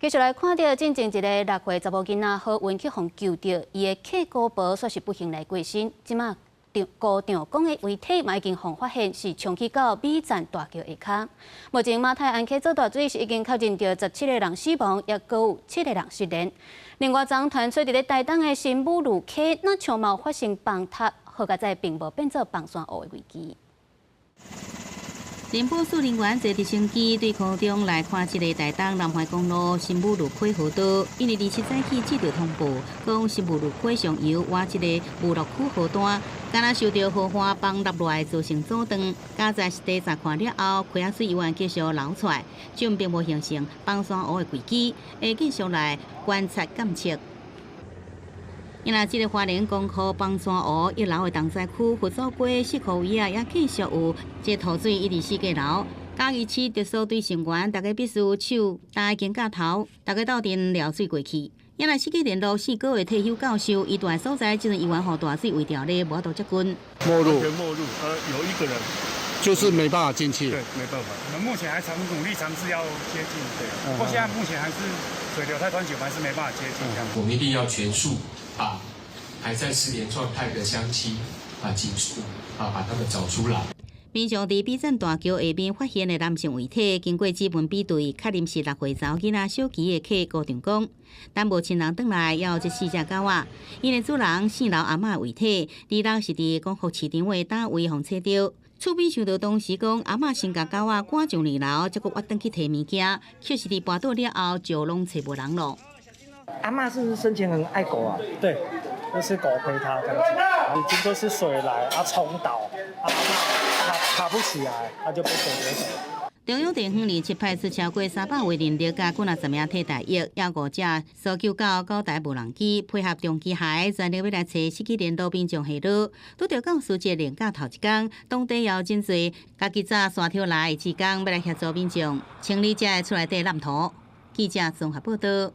繼續來看著進前一个6歲查某囡仔好運去予救著，伊的契姑婆煞是不幸來過身。這馬姑丈公的遺體嘛已經予發現，是沖去到美棧大橋下跤。目前馬太鞍溪做大水是已經確認著17個人死亡，抑閣有七個人失聯。另外，昨傳出佇咧台東的新武呂溪，若像嘛發生崩塌，好佳哉並無變做崩山湖的危機。林保署人員坐直升機對空中來看這个台東南環公路新武呂溪河道，因為27早起接著通報，講新武呂溪上游倚這个武樂區河段，敢若受著河岸崩落來造成阻斷。佳哉實地查看了後，溪仔水猶原繼續流出來，這並無形成崩山湖的危機，會繼續來觀察監測。因為這个花蓮光復崩山湖一樓的重災區佛祖街四箍圍仔，也繼續有這土水一直四界流。嘉義市特搜隊成員，逐家必須手擔肩胛頭，逐家鬥陣撩水過去。因為四界聯絡四高的退休教授，伊住的所在，這陣猶原予大水圍牢咧，無法度接近。沒入，沒入，有一個人，就是沒辦法進去。對，沒辦法。我們目前還嘗努力嘗試要接近，對。不過現在目前還是水流太湍急，還是沒辦法接近。我們一定要全速把還在失聯狀態的鄉親啊，盡速啊，把他們找出來。民眾佇美棧大橋下面發現的男性遺體，經過指紋比對，確認是6歲查某囡仔小琪的契姑丈公。等無親人轉來，猶有這四隻狗仔。𪜶的主人姓劉阿嬤遺體，禮六是佇光復市場的單位予揣著。厝邊想著當時講，阿嬤先共狗仔趕上二樓，才閣倚轉去提物件，卻是佇跋倒了後就攏揣無人囉。阿嬤是不是生前很愛狗啊？對，就是狗陪他這樣子。已經就是水來啊沖倒，阿嬤爬不起來，他就被水流走。中央地方27派出超過300位人力佮幾若十名替代役，抑五隻搜救狗九台無人機，配合重機械，全力欲來揣失去聯絡民眾下落。拄著教師節連假頭一工，當地也有真濟家己紮山挑來的志工欲來協助民眾清理這个厝內底爛土。記者綜合報導。